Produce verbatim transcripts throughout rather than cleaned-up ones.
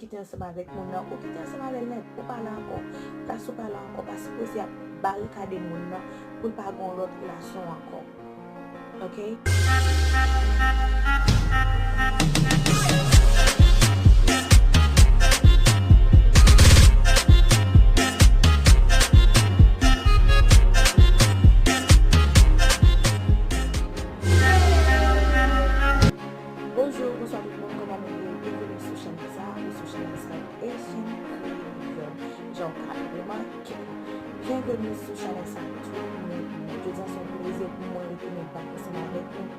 kite ansanm avèk moun nan, ou kite ansanm avè l nèt, ou pa la ankò. Plas ou pa la ankò, pa sipoze ap barikade moun nan pou l pa gen yon lòt relasyon ankò. Ok? Bonjou, bonswa tout moun, kòman nou ye? Byenveni sou chanèl sa, ou sou chanèl sa, Asian Creole. Jan w ka remake, byenveni sou chanèl sa, tout moun. Jodi a se yon plezi pou mwen retounen bak ansanm avèk nou,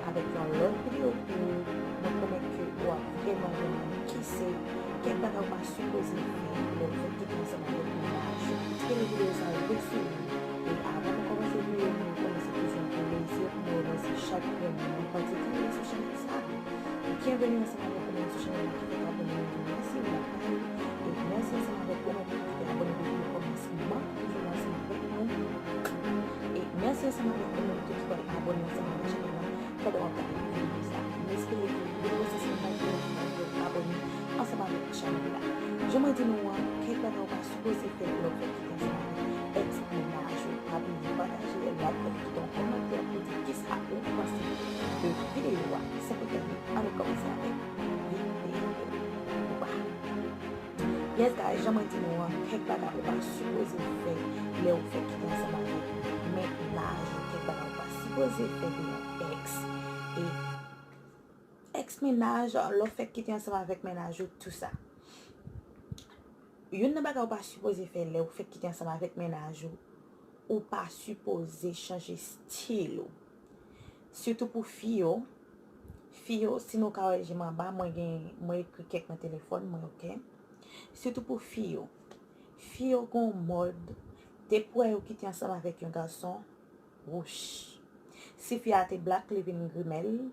avèk yon lòt videyo pou nou konnen ke w ap vrèman, vrèman kise kèk bagay ou pa sipoze fè lè w fèk kite ansanm avèk mennaj ou. Kite videyo sa rive sou ou. E avan nou kòmanse videyo, nou kòmanse toujou yon plezi pou nou remèsye chak grenn moun ki konekte sou chanèl sa. Byenveni ansanm avèk nou sou chanèl la ki fèk abòne, nou di w mèsi, nou lakay ou. E mèsi ansanm avèk ou menm ki te abòne depi okòmansman, toujou ansanm avèk nou. E mèsi ansanm avèk ou menm tou ki pral abòne ansanm avèk chanèl la pandan w ap gade videyo sa. M espere ke videyo sa se yon bon videyo pou w abòne ansanm avèk chanèl la. Jan mwen di nou an, kèk bagay ou pa sipoze fè lè w fèk kite ansanm avèk èks mennaj ou. Pa bliye pataje, like, kite yon kòmantè pou di kisa ou panse de videyo a. San plis tande, ann kòmanse avèk videyo a. Yes guys, jan mwen di nou an, kèk bagay ou pa sipoze fè lè ou fèk kite ansanm avèk mennaj ou, kèk bagay ou pa sipoze fè de yon èks. E èks mennaj, lè w fèk kite ansanm avèk mennaj ou, tou sa. Youn nan bagay ou pa sipoze fè lè ou fèk kite ansanm avèk mennaj ou, ou pa sipoze chanje stil ou. Sitou pou fi yo. Fi yo, si nou ka wè je m anba, mwen gen, mwen ekri kèk nan telefòn mwen, ok? Sitou pou fi yo. Fi yo gon mòd, depi w wè yo kite ansanm avèk yon gason, wouch. Si fi a te black, li vin grimèl.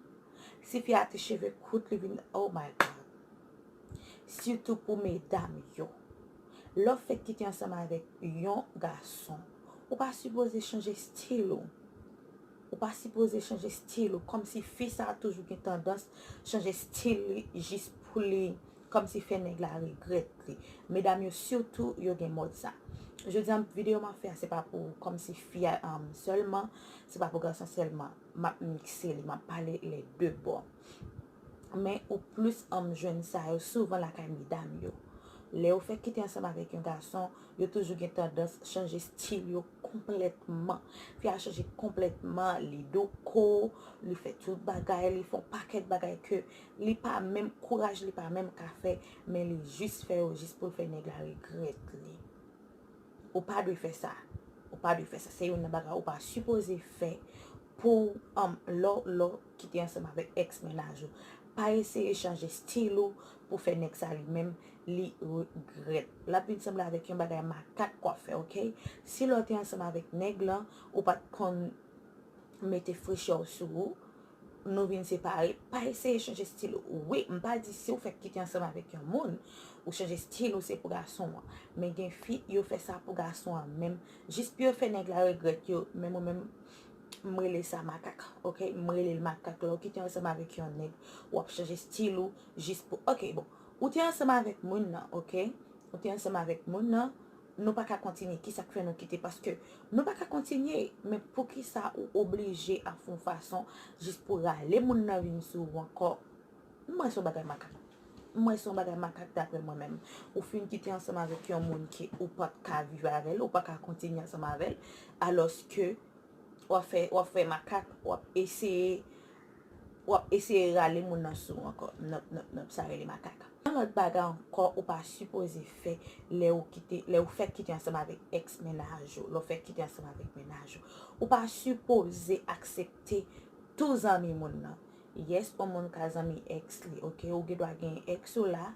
Si fi a te cheve kout, li vin, oh my God. Sitou pou medam yo. Lè w fèk kite ansanm avèk yon gason, ou pa sipoze chanje stil ou. Ou pa sipoze chanje stil ou. Kòmsi fi sa a toujou gen tandans chanje stil li jis pou li, kòmsi fè nèg la regrèt li. Medam yo sitou, yo gen mòd sa. Jodi a, videyo m ap fè a, se pa pou kòmsi fi a, um, sèlman, se pa pou gason sèlman. M ap mikse li, m ap pale lè de bò. Men ou plis, um, jwenn sa yo souvan lakay medam yo. Lè yo fèk kite ansanm avèk yon gason, yo toujou gen tandans chanje stil yo konplètman. Fi a chanje konplètman, li doko, li fè tout bagay, li fè yon pakèt bagay ke li pa menm, kouraj li pa menm ka fè, men li jis fè yo jis pou l fè nèg la regrèt li. Ou pa dwe fè sa. Ou pa dwe fè sa. Se youn nan bagay ou pa sipoze fè pou, um, lè w, lè w kite ansanm avèk èks mennaj ou. Pa eseye chanje stil ou pou fè nèg sa li menm li regrèt. L ap vin sanble avèk yon bagay makak w ap fè, ok? Si lè w te ansanm avèk nèg lan, ou pa t konn mete frechè w sou ou, nou vin separe, pa eseye chanje stil ou. Wi, m pa di si w fèk kite ansanm avèk yon moun, ou chanje stil ou se pou gason an. Men gen fi, yo fè sa pou gason an menm, jis pou yo fè nèg la regrèt yo, men mwen menm, m rele sa makak, ok? M rele l makak. Lè w kite ansanm avèk yon nèg, w ap chanje stil ou, jis pou, ok, bon, ou te ansanm avèk moun nan, ok? Ou te ansanm avèk moun nan, nou pa ka kontinye. Kisa k fè nou kite? Paske nou pa ka kontinye. Men poukisa ou oblije ap fè yon fason jis pou rale moun nan vin sou ou ankò? M wè se yon bagay makak. M wè se yon bagay makak daprè mwen menm. Ou fin kite ansanm avèk yon moun ke ou pa t ka viv avè l, ou pa ka kontinye ansanm avè l, alòske w ap fè, w ap fè makak, w ap eseye, w ap eseye rale moun nan sou ou ankò. Nòp, nòp, nòp, sa rele makak. Yon lòt bagay ankò ou pa sipoze fè lè ou kite, lè ou fèk kite ansanm avèk èks mennaj ou, lè ou fèk kite ansanm avèk mennaj ou. Ou pa sipoze aksepte tou zanmi moun nan. Yes, yon moun ka zanmi èks li, ok? Ou gen dwa gen èks ou la,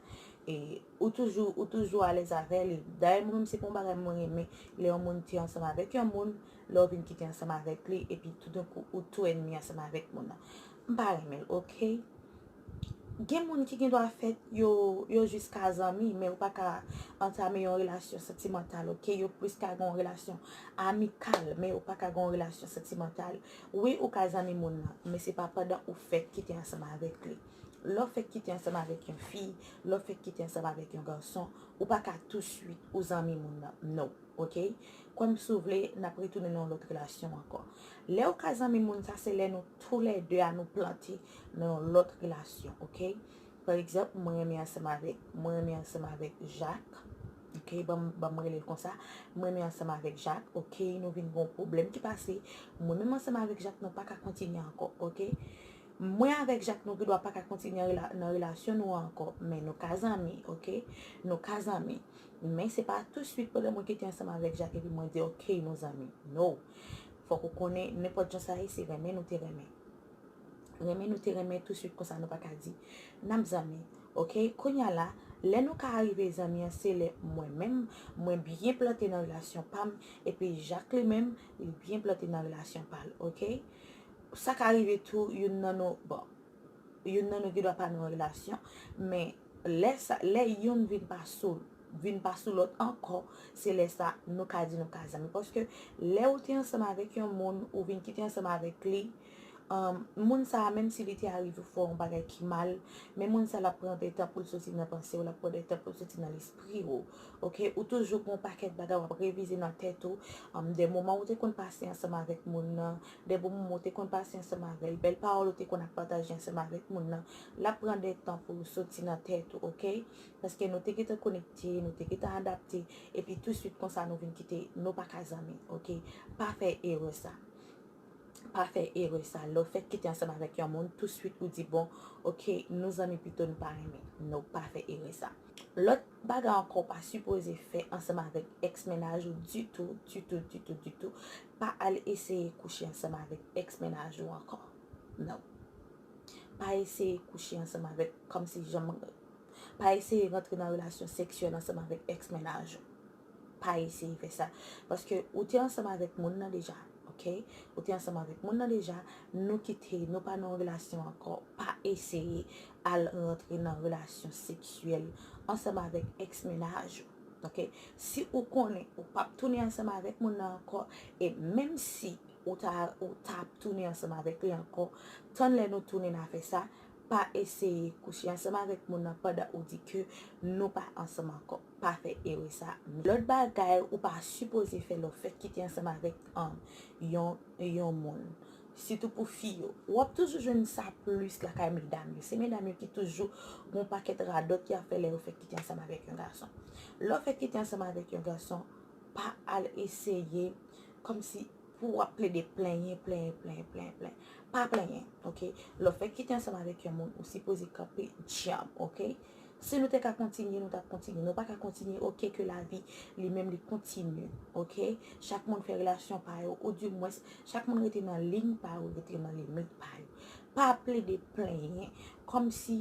e ou toujou, ou toujou alèz avè li. Dayè, mwen menm, se pa yon bagay mwen renmen, lè yon moun te ansanm avèk yon moun, lè w vin kite ansanm avèk li, epi toudenkou, ou tou ènmi ansanm avèk moun nan. M pa renmen l, ok? Gen moun ki gen dwa fèt, yo, yo jis ka zanmi, men ou pa ka antame yon relasyon santimantal, ok? Yo plis ka gen yon relasyon amikal, men ou pa ka gen yon relasyon santimantal. Wi, ou ka zanmi moun nan, men se pa pandan ou fèk kite ansanm avèk li. Lè w fèk kite ansanm avèk yon fi, lè w fèk kite ansanm avèk yon gason, ou pa ka touswit ou zanmi moun nan. No, ok? Kwè m si w vle, n ap retounen nan yon lòt relasyon ankò. Lè w ka zanmi moun sa, se lè nou toulède a nou plante nan yon lòt relasyon, ok? Pa egzanp, mwen renmen ansanm avèk, mwen renmen ansanm avèk Jacques, ok? Ban m, ban m rele l konsa. Mwen renmen ansanm avèk Jacques, ok? Nou vin gen yon pwoblèm ki pase. Mwen menm ansanm avèk Jacques, nou pa ka kontinye ankò, ok? Mwen avèk Jacques, nou gendwa pa ka kontinye rela- nan relasyon nou an ankò, men nou ka zanmi, ok? Nou ka zanmi. Men se pa touswit pandan mwen kite ansanm avèk Jacques epi mwen di, ok, nou zanmi. No. Fòk ou konnen, nenpòt jan sa ye, se renmen nou te renmen. Renmen nou te renmen, touswit konsa nou pa ka di, n ap zanmi. Ok? Kounye a la, lè nou ka rive zanmi an, se lè mwen menm, mwen byen plante nan relasyon pa m, epi Jacques li menm, li byen plante nan relasyon pa l, ok? Sa ka rive tou, youn nan nou, bon, youn nan nou gendwa pa nan yon relasyon, men lè sa, lè youn vin pa sou, vin pa sou lòt ankò, se lè sa nou ka di nou ka zanmi. Paske lè ou te ansanm avèk yon moun, ou vin kite ansanm avèk li, um, moun sa a, menm si li te arive fè yon bagay ki mal, men moun sa a, l ap pran de tan pou l soti nan panse w, l ap pran de tan pou l soti nan lespri w. Ok, ou toujou gen yon pakèt bagay w ap revize nan tèt ou, um, de moman ou te konn pase ansanm avèk moun nan, de bon moman ou te konn pase ansanm avè l, bèl pawòl ou te konn ap pataje ansanm avèk moun nan, l ap pran de tan pou l soti nan tèt ou, ok? Paske nou te gentan konekte, nou te gentan adapte, epi touswit konsa nou vin kite, nou pa ka zanmi, ok? Pa fè erè sa. Pa fè erè sa. Lè w fèk kite ansanm avèk yon moun, touswit ou di, bon, ok, nou zanmi pito nou pa renmen. No, pa fè erè sa. Lòt bagay ankò w pa sipoze fè ansanm avèk èks mennaj ou ditou, ditou, ditou, ditou. Pa al eseye kouche ansanm avèk èks mennaj ou ankò. No. Pa eseye kouche ansanm avèk, kòmsi janm, pa eseye rantre nan relasyon seksyèl ansanm avèk èks mennaj ou. Pa eseye fè sa. Paske ou te ansanm avèk moun nan deja, ok? Ou te ansanm avèk moun nan deja, nou kite, nou pa nan yon relasyon ankò. Pa eseye al rantre nan relasyon seksyèl ansanm avèk èks mennaj ou, ok? Si ou konnen ou p ap tounen ansanm avèk moun nan ankò, e menm si ou ta, ou t ap tounen ansanm avèk li ankò, tann lè nou tounen n a fè sa, pa eseye kouche ansanm avèk moun nan pandan ou di ke nou pa ansanm ankò. Pa fè erè sa. Lòt bagay ou pa sipoze fè lè w fèk kite ansanm avèk, um, yon, yon moun. Sitou pou fi yo. W ap toujou jwenn sa plis lakay medam yo. Se medam yo ki toujou gen yon pakèt radòt y ap fè lè yo fèk kite ansanm avèk yon gason. Lè w fèk kite ansanm avèk yon gason, pa al eseye kòmsi pou w ap plede plenyen, plenyen, plenyen, plenyen, plenyen. Pa plenyen, ok? Lè w fèk kite ansanm avèk yon moun, ou sipoze kanpe djanm, ok? Si nou te ka kontinye, nou t ap kontinye. Nou pa ka kontinye, ok, ke lavi li menm li kontinye, ok? Chak moun fè relasyon pa yo, oudimwens, chak moun rete nan liy pa yo, rete nan limit pa yo. Pa plede plenyen, kòmsi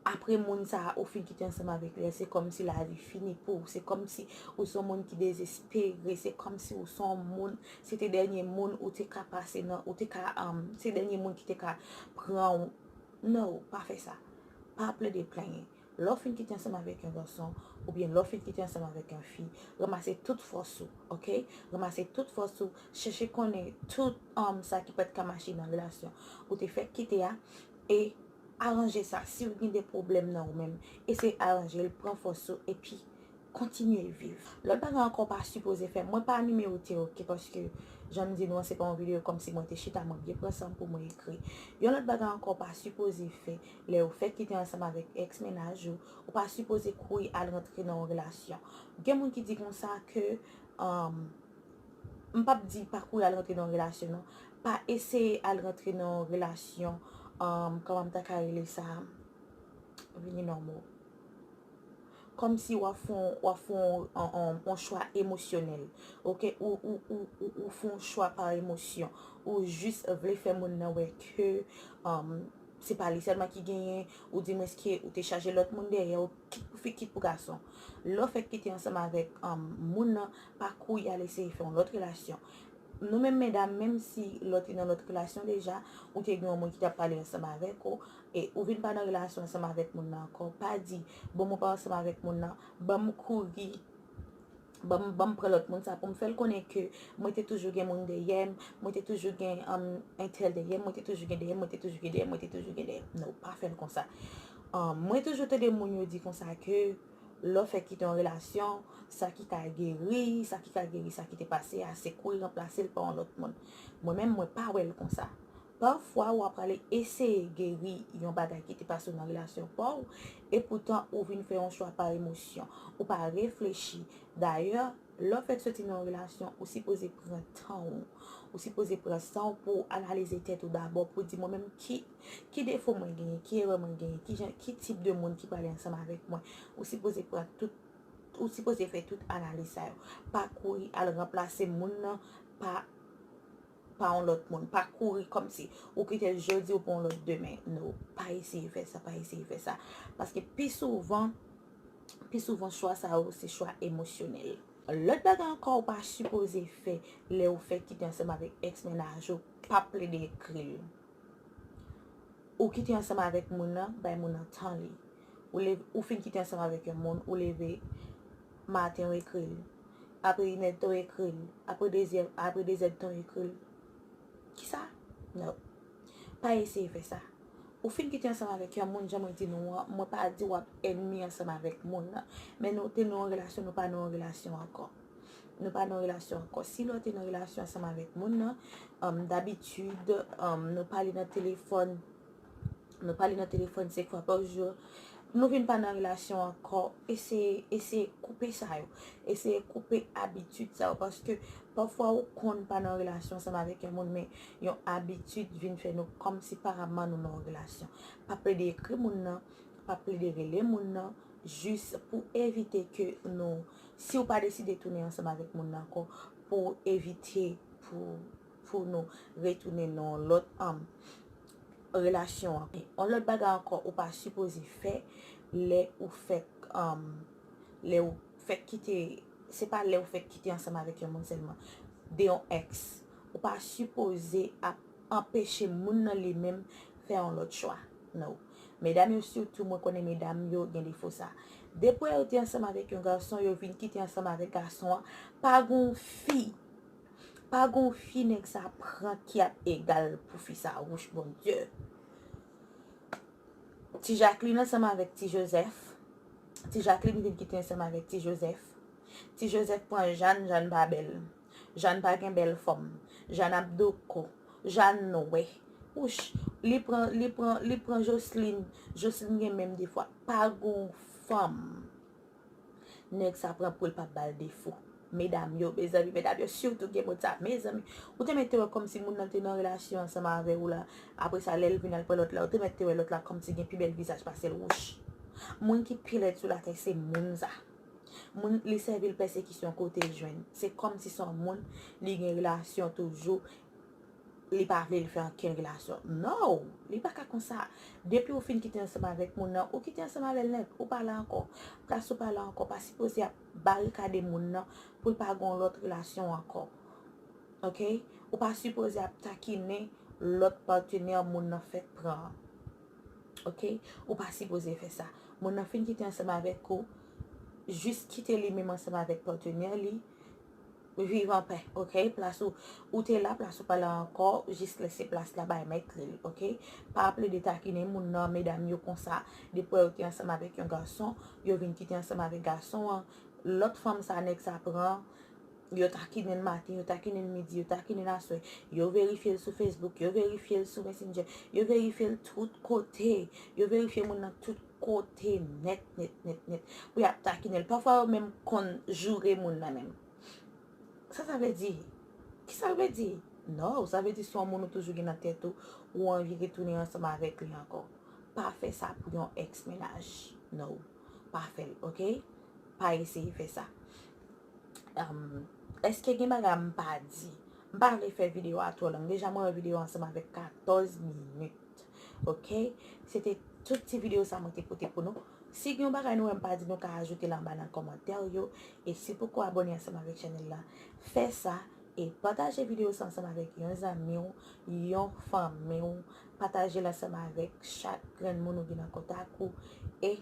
apre moun sa a, ou fin kite ansanm avèk li, se kòmsi lavi fini pou ou, se kòmsi ou se yon moun ki dezespere, se kòmsi ou se yon moun, se te dènye moun ou te ka pase nan, ou te ka, um, se dènye moun ki te ka pran ou. No, pa fè sa. Pa plede plenyen. Lè w fin kite ansanm avèk yon gason, oubyen lè w fin kite ansanm avèk yon fi, ranmase tout fòs ou, ok? Ranmase tout fòs ou, chèche konnen tout, um, sa ki pa t ka mache nan relasyon ou te fèk kite a, e aranje sa. Si w gen de pwoblèm nan ou menm, eseye aranje l, pran fòs ou, epi kontinye viv. Lòt bagay ankò w pa sipoze fè, mwen pa nimewote, ok, paske jan m di nou an, se pa yon videyo kòmsi mwen te chita, mwen byen pran san m pou mwen ekri. Yon lòt bagay ankò w pa sipoze fè, lè w fèk kite ansanm avèk èks mennaj ou, ou pa sipoze kouri al rantre nan yon relasyon. Gen moun ki di konsa ke, um, m p ap di pa kouri al rantre nan yon relasyon, non. Pa eseye al rantre nan yon relasyon, um, kòman m ta ka rele sa? Vini nan mo. Kòmsi w ap fè yon, w ap fè yon, yon, yon, yon chwa emosyonèl. Ok? Ou, ou, ou, ou, ou fè yon chwa pa emosyon. Ou jis vle fè moun nan wè ke, um, se pa li sèlman ki genyen, oudimwens ke ou te chaje lòt moun dèyè w, kit pou fi, kit pou gason. Lè w fèk kite ansanm avèk, um, moun nan, pa kouri al eseye fè yon lòt relasyon. Nou menm medam, menm si lè w te nan lòt relasyon deja, ou te gen yon moun ki t ap pale ansanm avèk ou, e ou vin pa nan relasyon ansanm avèk moun nan ankò, pa di, bon, mwen pa ansanm avèk moun nan, ban m kouri ban m, ban m pran lòt moun sa pou m fè l konnen ke mwen te toujou gen moun dèyè m, mwen te toujou gen um, entèl dèyè m, mwen te toujou gen dèyè m, mwen te toujou gen dèyè m, mwen te toujou gen dèyè m. Non, pa fè l konsa. Um, mwen toujou tande moun yo di konsa ke lè w fèk kite yon relasyon, sa ki ka geri, sa ki ka geri, sa ki te pase a, se kouri ranplase l pa yon lòt moun. Mwen menm, mwen pa wè l konsa. Pafwa, w ap prale eseye geri yon bagay ki te pase w nan relasyon pa w, epoutan ou vin fè yon chwa pa emosyon. Ou pa reflechi. Dayè, lè w fèk soti nan yon relasyon, ou sipoze pran tan w. Ou sipoze pran san w pou w analize tèt ou dabò, pou w di, mwen menm, ki, ki defo mwen genyen, ki erè mwen genyen, ki jan, ki tip de moun ki prale ansanm avèk mwen. Ou sipoze pran tout, ou sipoze fè tout analiz sa yo. Pa kouri al ranplase moun nan pa pa yon lòt moun. Pa kouri kòmsi ou kite l jodi, ou pran yon lòt demen. No, pa eseye fè sa, pa eseye fè sa. Paske pi souvan, pi souvan chwa sa yo se chwa emosyonèl. Lòt bagay ankò ou pa sipoze fè lè ou fèk kite ansanm avèk ex mennaj ou, pa plede ekri l. Ou kite ansanm avèk moun nan, bay moun nan tan li. Ou leve, ou fin kite ansanm avèk yon moun, ou leve maten ou ekri l. Apre inèdtan ou ekri l. Apre dezè, apre dezèdtan ou ekri l. Kisa? No. Pa eseye fè sa. Ou fin kite ansanm avèk yon moun, jan mwen di nou an, mwen pa di w ap ènmi ansanm avèk moun nan. Men nou te nan yon relasyon, nou pa nan yon relasyon ankò. Nou pa nan relasyon ankò. Si lè w te nan relasyon ansanm avèk moun nan, um, dabitid, um, nou pale nan telefòn, nou pale nan telefòn senk fwa pa jou, nou vin pa nan relasyon ankò, eseye, eseye koupe sa yo. Eseye koupe abitid sa yo. Paske pafwa ou konn pa nan relasyon ansanm avèk yon moun, men yon abitid vin fè nou kòmsi paraman nou nan yon relasyon. Pa plede ekri moun nan, pa plede rele moun nan, jis pou evite ke nou, si w pa deside tounen ansanm avèk moun nan ankò, pou evite pou, pou nou retounen nan yon lòt um, relasyon an. Yon lòt bagay ankò, ou pa sipoze fè lè ou fèk, um, lè ou fèk kite, se pa lè ou fèk kite ansanm avèk yon moun sèlman, de yon ex. Ou pa sipoze ap anpeche moun nan li menm fè yon lòt chwa. No. Medam yo sitou, mwen konnen medam yo gen defo sa. Depi yo te ansanm avèk yon gason, yo vin kite ansanm avèk gason an. Pa gon fi, pa gon fi nèg sa pran ki ap egal pou fi sa. Wouch, Bondye. Ti Jacqueline ansanm avèk Ti Joseph. Ti Jacqueline vin kite ansanm avèk Ti Joseph. Ti Joseph pran Jeanne, Jeanne pa bèl. Jeanne pa gen bèl fòm. Jeanne ap doko. Jeanne nwè. Wouch, li pran, li pran, li pran Joseline. Joseline gen menm defo a. Pa gon fanm nèg sa pran pou l pa ba l defo. Medam yo, mezanmi, medam yo sitou gen mòd sa. Mezanmi, ou te mèt te wè kòmsi moun nan te nan relasyon ansanm avè w la. Apre sa, lè l vin al pran lòt la, ou te mèt te wè lòt la kòmsi gen pi bèl vizaj pase l. Wouch. Moun ki pi lèd sou latè, se moun sa. Moun, li sèvi l pèsekisyon kote l jwenn. Se kòmsi se yon moun, li gen relasyon toujou, li pa vle l fè ankenn relasyon. No, li pa ka konsa. Depi ou fin kite ansanm avèk moun nan, ou kite ansanm avè l nèt, ou pa la ankò. Plas ou pa la ankò, pa sipoze ap barikade moun nan pou l pa gen yon lòt relasyon ankò. Oke? Ou pa sipoze ap takinen lòt patnè moun nan fèk pran an. Oke? Ou pa sipoze fè sa. Moun nan fin kite ansanm avèk ou, jis kite li menm ansanm avèk patnè li, viv an pè, oke? Plas ou, ou te la, plas ou pa la ankò, jis lese plas la bay mèt li, oke? Pa plede takinen moun nan, medam yo konsa, depi yo te ansanm avèk yon gason, yo vin kite ansanm avèk gason an, lòt fanm sa nèg sa pran, yo takinen l maten, yo takinen l midi, yo takinen l aswè, yo verifye l sou Facebook, yo verifye l sou Messenger, yo verifye l tout kote, yo verifye moun nan tout kote nèt, nèt, nèt, nèt, pou y ap takinen l. Pafwa yo menm konn joure moun nan menm. Sa sa vle di? Ki sa vle di? No, sa vle di se yon moun ou toujou gen nan tèt ou, ou anvi retounen ansanm avèk li ankò. Pa fè sa pou yon ex mennaj. No, pa fè l, oke? Pa eseye fè sa. Um, èske gen bagay m pa di? M pa vle fè videyo a twò long. Deja mwen wè videyo ansanm avèk katòz minit. Oke? Se te tout ti videyo sa mwen te pote pou nou. Si gen yon bagay nou wè m pa di, nou ka ajoute l anba nan kòmantè yo. E si poko abòne ansanm avèk chanèl la, fè sa. E pataje videyo sa ansanm avèk yon zanmi w, yon fanmi w. Pataje l ansanm avèk chak grenn moun ou gen nan kontak ou. E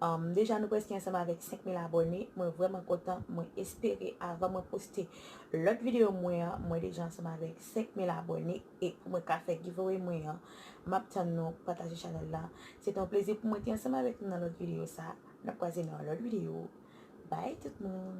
Um, deja nou prèske ansanm avèk senk mil abòne. Mwen vrèman kontan. Mwen espere avan mwen poste lòt videyo mwen an, mwen deja ansanm avèk senk mil abòne. E pou mwen ka fè giveaway mwen an, m ap tann nou pataje chanèl la. Se te yon plezi pou mwen te ansanm avèk nou nan lòt videyo sa. N ap kwaze nan yon lòt videyo. Bye tout moun.